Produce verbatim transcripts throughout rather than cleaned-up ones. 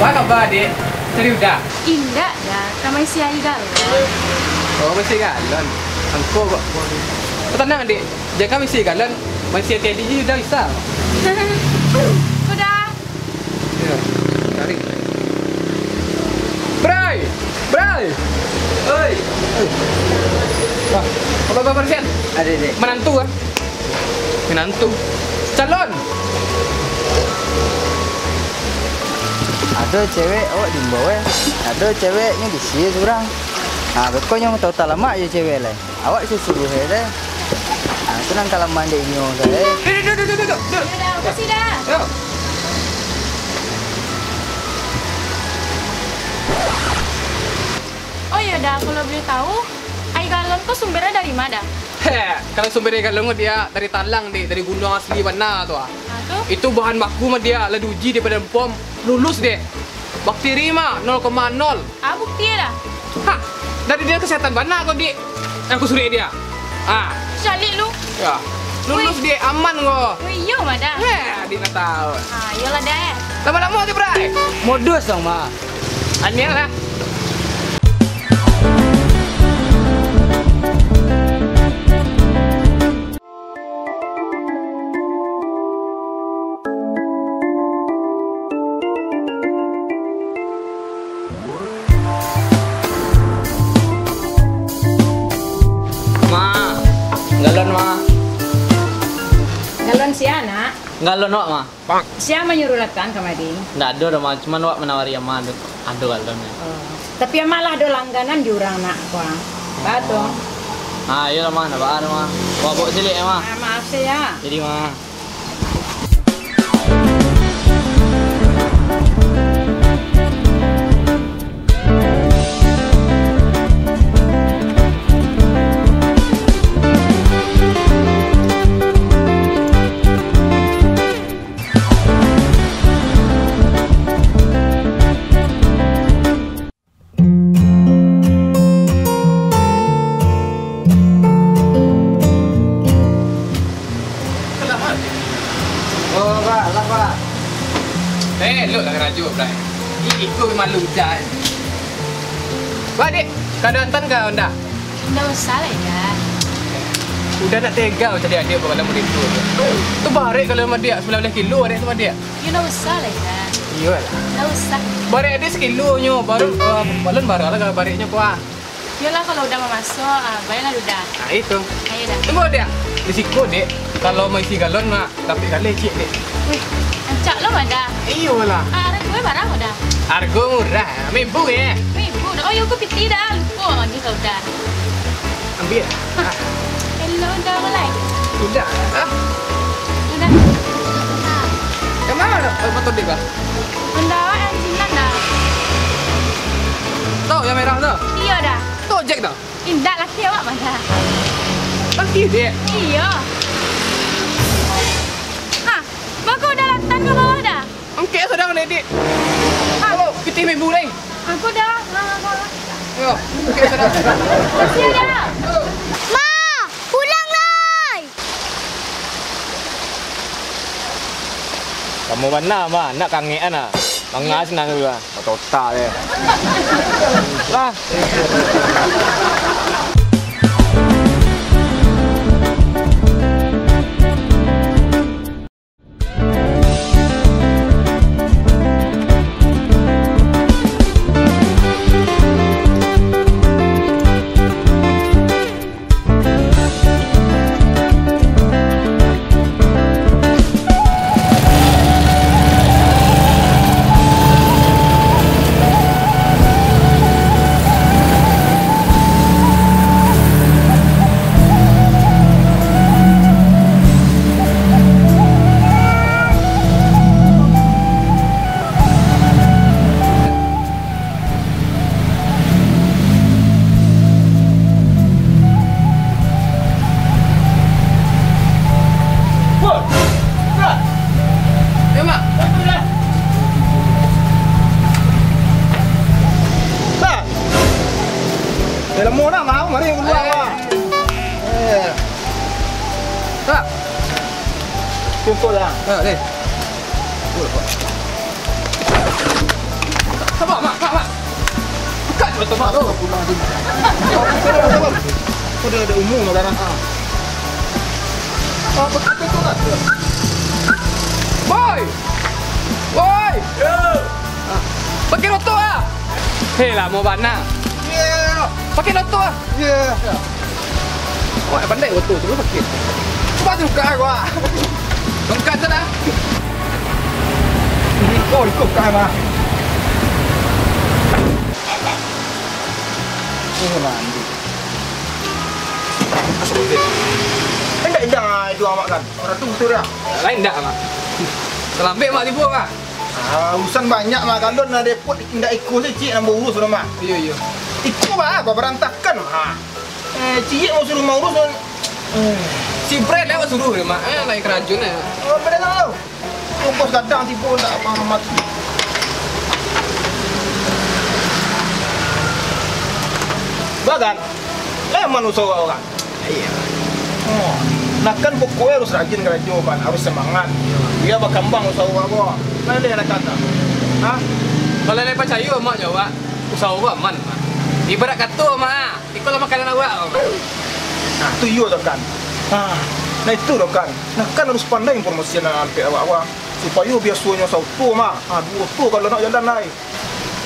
Apo kaba, Dek? Cari Uda? Indak, Da. Ka maisi aia galon. Oh, maisi galon. Angko kok. Tanang, Dek. Jan ka maisi galon. Maisi ati-ati Uda bisa. Uda. Yo, cari. Bray! Bray! Oi! Wah, apo kabar, Sian? Ado, Dek. Manantu, ah? Minantu. Calon. Ado cewek awak diimbau, eh. Ado ceweknyo di siko surang. Ah, beko nyo tau talamak jo cewek lai. Awak suruah-suruah, eh, deh. Ah, tu nan kalamaan dek inyo, eh. Duduk, duduk, duduk, duduk, duduk. Yo, Da, makasih, Da. Yo. Oh iyo, Da, kalau boleh tahu, aia galon ko sumbernyo dari ma, Da? Heh, kalau sumber aia galon ko, Diak, dari talang, Dek, dari gunuang asli bana tu, ah. Ah, tu? Itu bahan baku mah, Diak, lah diuji di Badan pom, lulus, Dek. Bakteri mah nol koma nol. Ah, bukti, Da? Hah, dari dinas kesehatan bana ko, Dek. Eh, aku suruik dia. Ah. Caliak lu. Yo. Lulus, Dek, aman ko. Oh iyo mah, Da. Heh, Dek nak tahu. Ah, iyolah, Da. Lamo-lamo aja, Bray. Modus dong, Ma. Anian lah. Ma, galon, Ma. Galon sia, Nak? Galon wak, Ma. Sia manyuruah datang kamari? Ndak ado doh, Ma. Cuman wak manawari ama tu. Ado galon, Ma. Oh. Tapi ama lah ado langganan di urang, Nak, ko. Baa tu? Ah, iyolah, Ma. Ndak baa doh, Ma. Wak baok cilik, Ma. Ah, maaf sajo. Jadi, Ma. Oh, Pak, lah, Pak. Eh, elok lah karajo, Bray. Ih, iko malu ujan. Wak, Dek, ka Antan ka Honda? Indak usah lah, Da. Uda ndak tega cari adiak bakalam model tu. Tu barek kalau madiak, sambilan baleh kilo barek tu madiak. Yo, ndak usah lah, Da. Iyolah. Ndak usah. Barek ado sakilo nyo, baru, eh, balun bara lah ka bareknyo ko, ah. Yolah, kalau Uda mamaso, ah, baiklah, Uda. Nah, itu. Ayo, Da. Tunggu, Dek. Di siko, Dek. Kalau maisi galon, Mak, tapi kaleh ciek, Dek. Wih, rancak lo, Uda. Iyolah. Ah, arago bara ko, Da? Arago murah, limo ribu, eh. Limo ribu, Da. Oh, iyo, ko pitih, Da. Lupo lagi ka Uda. Ambiak. Ah. Elok, Uda, ko lai. Uda, ah. Uda. Ah. Nan ma, Mak, motor Dek, bah? Honda awak nan sinan, Da. Tu, nan merah tu? Iyo, Da. Tu Jack tu? Indak, laki awak mah, Da. Laki, Dek? Iyo. Hah, baa kok Uda lah tan ka bawah, Da? Angkek sadang, Dek. Hah? Pitih limo ribu lai. Aku, Da. Hah, hah, hah. Yo, angkek sadang. Makasih, Da. Ma, pulang lai. Lamo bana, Ma. Nak kangek an, ah. Manga sinan tu, ah. Otak-otak je. Lah. Woi! Bra! Eh, Mak. Bantu dah. Bang! Eh, lamo nak mau, mari keluar, eh, Bang. Eh. Kak. Cukup lah. Ah, ni. Cukup, Pak. Astagfirullahaladzim. Kau dah ada umur sekarang, ah. Ah, betul tu lah. Boy! Boy! Yo! Pakai motor ah! Hei, lamo bana. Yo! Pakai motor ah! Yo! Wah, pandai motor tu, pakai. Cuba tu buka aku ah. Bengkak tu dah. Oh, ikut kat mah. Oh, mandi. Indak, indak, ah, itu awak kan. Orang tu betul dah. Lain indak, Mak. Terlambat, Mak, tibo, Mak. Ah, urusan banyak, Mak. Kalau nak depot, indak iko se, ciek nan urus, Mak. Iyo, iyo. Iko, Mak, apa berantakan, Mak. Eh, ciek mau suruh mau urus, eh. Si Brad lewat suruh, Mak. Eh, lain kerajo, eh. Oh, beda tau. Ongkos gadang tibo ndak apo mati. Bagan, lain manusia urang. Iya. Oh, nah kan pokoknyo harus rajin karajo kan, harus semangat. Biar bakambang usaha awak. Nah, leh nak kata. Hah? Kalau leh pacayo, Mak, jo awak, usaha awak aman, Mak. Ibarat kato, Mak. Iko lah makanan awak. Nah, tu iyo tu kan. Nah, nah itu tu kan. Nah, kan harus pandai informasi nan ampek awak-awak. Supayo biasonyo sauto mah. Ah, duo oto kalau nak jalan lai.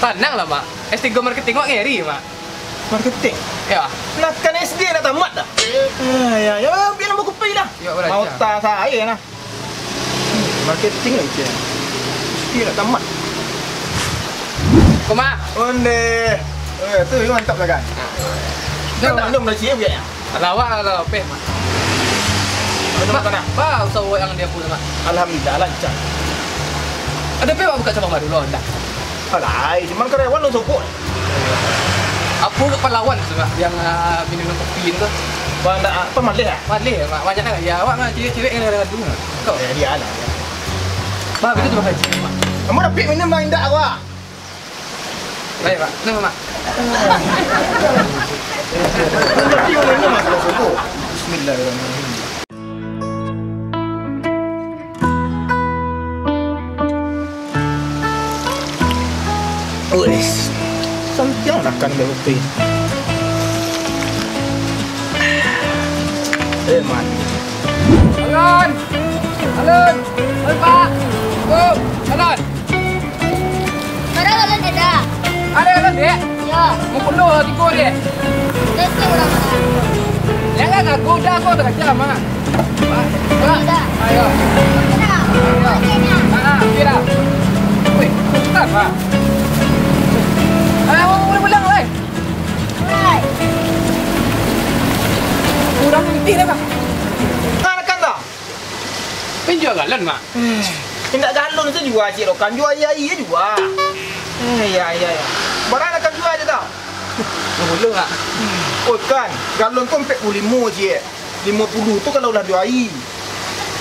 Tanang lah, Mak. S tiga marketing awak ngeri, Mak. Marketing? Ya. Nah, kan S D nak tamat dah. Ah, ya, ya, biar nambah kupai dah. Ya, baraja. Mau tas air nah. Marketing lah, Cik. Mesti nak tamat. Koma. Onde. Eh, tu mantap lah kan. Kan tak belum lah, Cik, ya? Lawak lah, Peh, Mak. Mak, Mak, tanah. Ba usaha yang dia pun, Mak. Alhamdulillah, lancar. Ada Peh buka cabang baru lo, ndak? Alai, cuman karyawan lo sopok. Apo ke pahlawan tu, Mak, yang, ah, minum kopi tu? Ba, ndak, ah, apa, maleh, ah? Maleh, Mak. Banyak lah. Ya, awak mah cewek-cewek yang ada tu, Mak. Kau? Eh, dia lah, dia. Bah, begitu tu, Mak. Kamu dapik minum lah, indak, awak? Baik, Mak. Minum, Mak. Tapi minum, Mak, sopok. Bismillahirrahmanirrahim. Wes, santiang makan dulu, Pi. Eh, man. Alun! Alun! Alun, Pak! Assalamualaikum! Alun! Bara galon, Dek? Ada galon, Dek? Yo. Mukul lo tigo, Dek. Dek, urang mana? Jangan ngaku, dah aku terkejam, ah. Pak, Pak. Dah. Ayo. Dah. Ayo. Dah. Ah, ah, okey dah. Wih, cepat, Pak. Ah, boleh pulang, weh. Hai. Kurang lebih dah, Pak. Kan, kan dah. Pen jua galon, Mak. Eh, indak galon se jua, Cik, lo kan. Jua aia-aia jua. Eh, ya, ya, ya. Bara nak kan jua aja tau? Limo puluah, Mak. Oh, kan. Galon ko ampek puluah limo, Cik. Limo puluah tu kalau lah duo ari.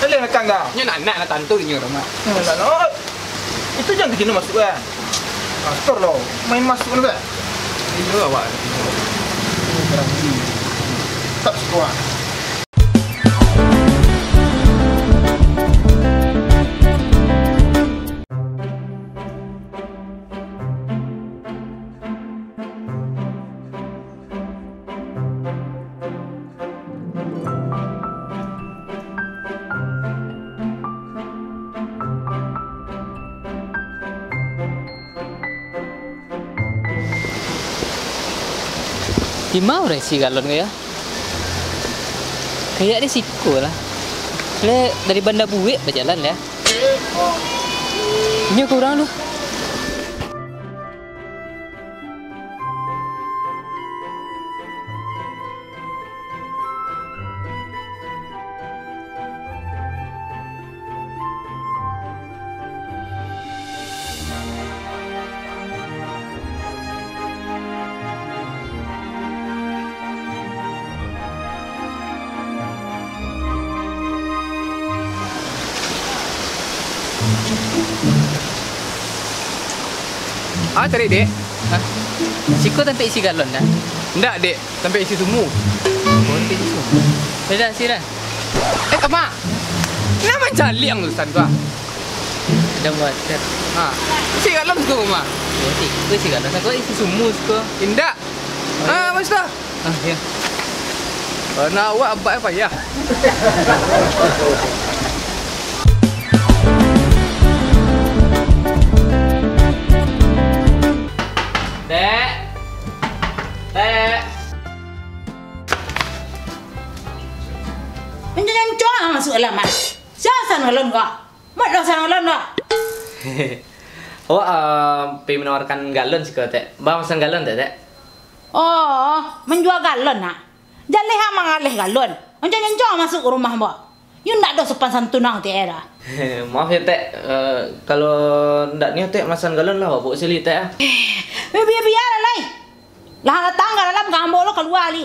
Eleh nak kan dah? Nyo nak, nak, nak tantu inyo tu, Mak. Eh, nak, nak. Itu jan kecino masuk, kan? Astor lo. Main masuk lo, kan? Iyo, awak. Tak suka. Di ma urang isi galon ko, yo? Kayak di siko lah. Le, dari Banda Buek bajalan, yo. Inyo ka urang tu. Ah, tarik, Dek. Hah? Siko tampek isi galon, dah? Ndak, Dek. Tampek isi sumua. Oh, tampek isi sumua. Sudah, sudah. Eh, Kama! Nan mancaliak tu, San, tu, ah? Dah wajar. Ha. Isi galon siko, Kama. Oh, siko isi galon. Sako isi sumua siko. Indak. Ah, Mas Dah. Ah, iya. Karena awak abak payah. Tek. Tek. Manyoncong-nyoncong masuak dalam, ah. Sia masan galon ko? Mat lah masan galon ko? Awak, ah, pai manawarkan galon siko, Tek. Ba masan galon, Tek, Tek? Oh, manjua galon, nak? Jaleh ah mangaleh galon. Nyoncong-nyoncong masuak ka rumah, ambo. Yo ndak ado sopan santun ang, Tek, dah. Maaf yo, Tek. Eh, kalau ndak nio, Tek, masan galon lah, babok sili, Tek, ah. Eh, bia-bia lah, lai. Lah datang ka dalam, ka ambo lo kalua, li.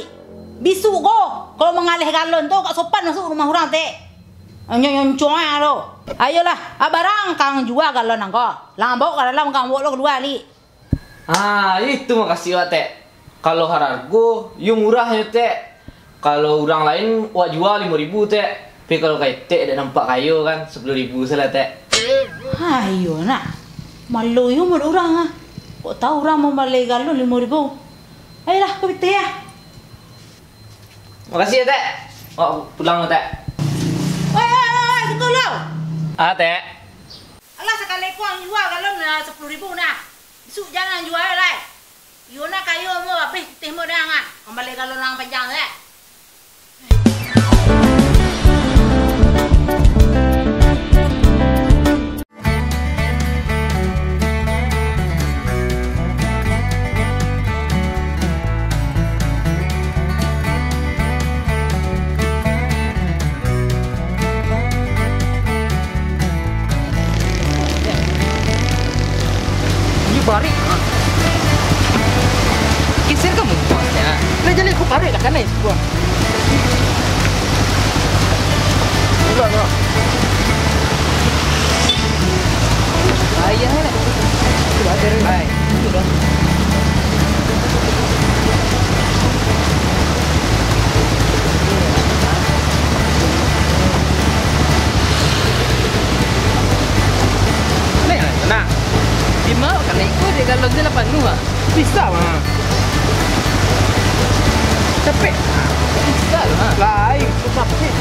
Bisuak ko, kalau mangaleh galon tu, kak sopan masuak rumah urang, Tek. Nyoncong-nyoncong ah lo. Ayolah, ah, barang kang jua galon ang ko. Lah ambo ka dalam, ka ambo lo kalua, li. Ah, itu makasih wak, Tek. Kalau hargo, yo murah yo, Tek. Kalau urang lain, wak jua limo ribu, Tek. Tapi kalau ka Etek, dek nampak kayo kan, sapuluah ribu salah, Tek. Ayo, nak. Malu yo mulut urang, ah. Kok tahu urang mambaleh galon limo ribu. Ayolah, ka pitih, ah. Makasih yo, Tek. Wak pulang lo, Tek. Oi, oi, oi, oi, tunggu lo. Ah, Tek. Alah, sakali ko ang jua galon, ah, sapuluah ribu nah. Bisuak jan ang jua lai. Iyo nah kayo mo abih pitih mo dang, ah. Mambaleh galon urang panjang tu, eh. Ini barik. Kisin kamu. Lah, jadi aku parik lah, kanai. Wah. Ulang lah. Bahaya, eh. Itu dah, Rai. Itu dah. Rai, tenang. Di ma, kanai ko di galon tu lah panuah, ah. Bisa, mah. Capek. Bisa lah. Lain, tu capek.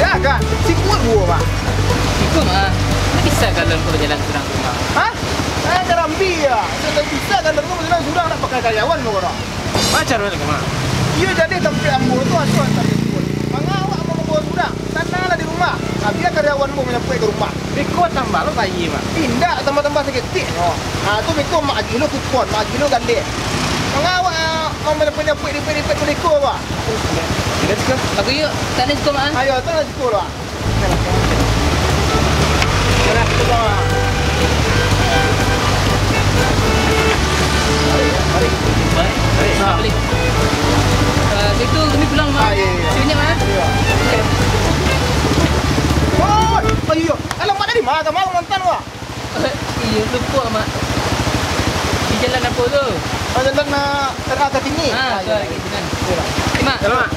Ya, Kak. Sikuat buah, Pak. Iko mah, ndak bisa galon ko bajalan surang ka rumah. Hah? Eh, karambia. Ndak bisa galon ko bajalan surang, ndak pakai karyawan ko, Kak. Macam mana, Kak? Iyo, jadi tampek ambo tu ado antar jemput. Manga awak ambo mambawa surang? Tananglah di rumah. Nah, bia karyawan ambo manyapuik ka rumah. Beko tambah lo bayia, Mak. Indak, tambah-tambah saketek. Oh. Ah, tu beko mak agih lo kupon, mak agih lo gandek. Manga awak, ah, manyapuik-nyapuik, ripek-ripek tu beko, Pak? Sudah, sudah. Bagus, yuk. Tanang siko, Mak, ah. Ayo, tanang siko lah. Sudah, sudah. Mari, mari. Mari. Nah. Balik. Eh, itu kami pulang, Mak. Ah, iya, iya. Sini, Mak. Iya. Oke. Oh, ayo, ayo. Alamak, tadi mah, kamari mantan, wah. Eh, iya, lupa, Mak. Di jalan apa tu? Ah, jalan, ah, R A Kartini. Ah, ah, iya, iya. Iya, Mak. Jalan, Mak.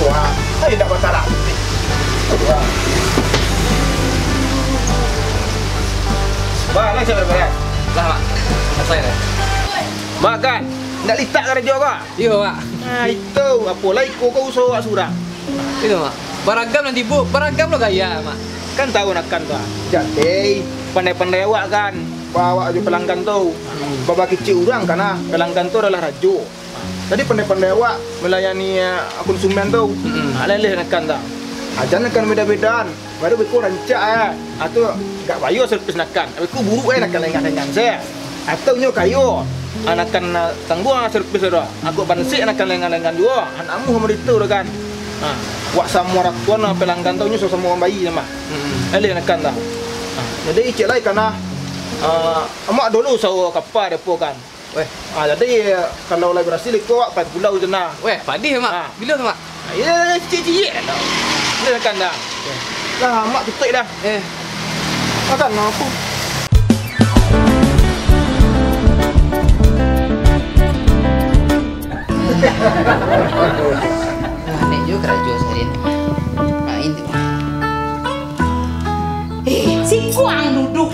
Wah, ayo dak batarak. Wah. Wah, lai sabar-sabar. Lah, Mak. Selesai dah. Mak kan, ndak litak karajo ko? Iyo, Mak. Nah, itu, apo lai ko, ko usaho awak surang. Itu, Mak. Baragam nan tibo, baragam lo gaya, Mak. Kan tahu nak kan tu, ah. Jadi, pandai-pandai awak kan, awak jo pelanggan tu. Hmm. Babakicik urang kan, ah. Pelanggan tu adalah rajo. Jadi pandai-pandai awak melayani, ah, konsumen tu. Mm-mm. Ah, leleh nakan tu. Ah, jan nakan beda-bedaan. Baru beko rancak, eh. Ah, tu gak bayo servis nakan. Beko buruk, eh, nakan lengan-lengan se. Atau nyo kayo. Ah, nakan, ah, tangguang servis tu. Aku bansik nakan lengan-lengan juo. Anak mu sama itu tu kan. Ah, wak samo rakuan, ah, pelanggan tu nyo samo-samo bayi sama. Mm-mm. Leleh nakan tu. Ah, jadi cek lai kan, ah. Ah, amak dulu sawo kapa depo kan. Weh, ah, jadi, kalau lai barasih iko, awak pai pulau tu nah. Weh, padih, Mak. Ah. Bilo tu, Mak? Ah, iyo, ciek-ciek lah. Boleh makan dah. Okey. Dah, Mak tutup dah. Eh. Makan lah, apa? Wah, nek jo karajo sehari ni. Main tu. Eh, siko ang duduak.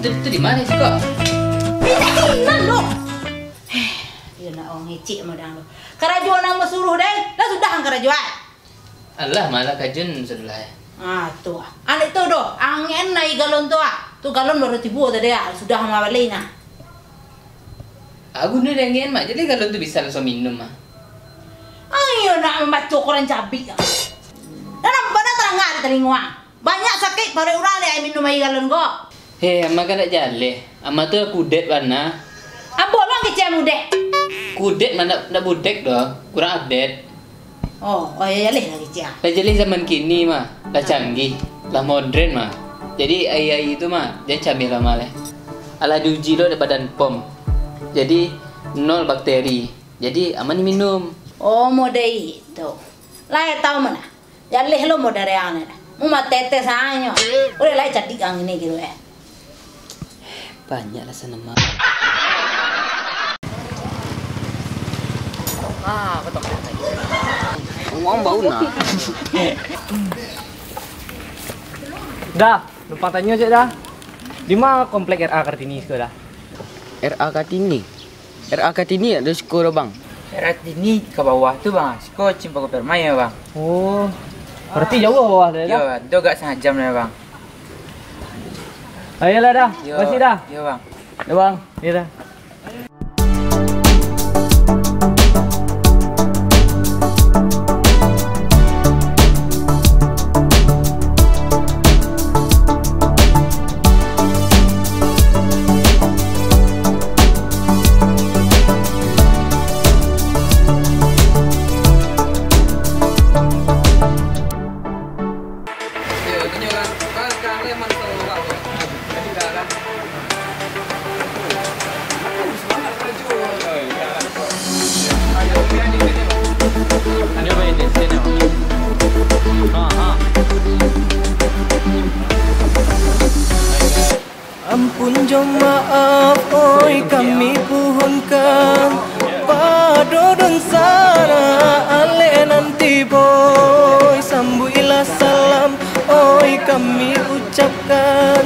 Tu, tu di mano siko? Di sinan doh. Eh, iyo nak urang ngecek modang tu. Karajo nan basuruh dai, lah sudah ang karajo ai. Alah, malah kajun sudah lah. Ah, tu ah. Anak tu doh, angen nai galon tu ah. Tu galon baru tibo tadi ah, sudah mabalai nah. Agu ni angen, Mak. Jadi galon tu bisa langsung minum ah. Ayo nak mambaco koran cabik ah. Dah nampak dah tarang di talingo ah. Banyak sakik paruik urang dek minum aia galon ko. Heh, Ama kan dak jaleh. Ama tu kudet bana. Apo lo kecek mudah? Kudet mah dak, dak budek doh. Kurang update. Oh, oh ya jaleh lah kecek. Lah jaleh zaman kini mah. Lah canggih. Lah modern mah. Jadi aia-aia tu mah, jan cameh lah mah leh. Alah diuji lo dek Badan pom. Jadi nol bakteri. Jadi aman diminum. Oh, model itu. Lah tahu mana? Jaleh lo model reang ni. Mu matetes anyo. Udah lah cadik ang ini gitu eh. Banyak lah sana mah. Uang bau nah. Dah, numpang tanyo cek dah. Di ma komplek R A Kartini siko dah? R A Kartini? R A Kartini ado siko doh, Bang? R A Kartini ka bawah tu, Bang. Siko Cimpago Permai yo, Bang. Oh. Berarti jauah bawah tu, yo, dah? Yo, tu agak sangat jam lah, Bang. Ayolah dah. Yo. Makasih dah. Yo, Bang. Yo, Bang. Yo dah. Ampun jo maaf, oi, kami puhunkan pado dunsanak, alek nan tibo, oi, sambuiklah salam, oi, kami ucapkan.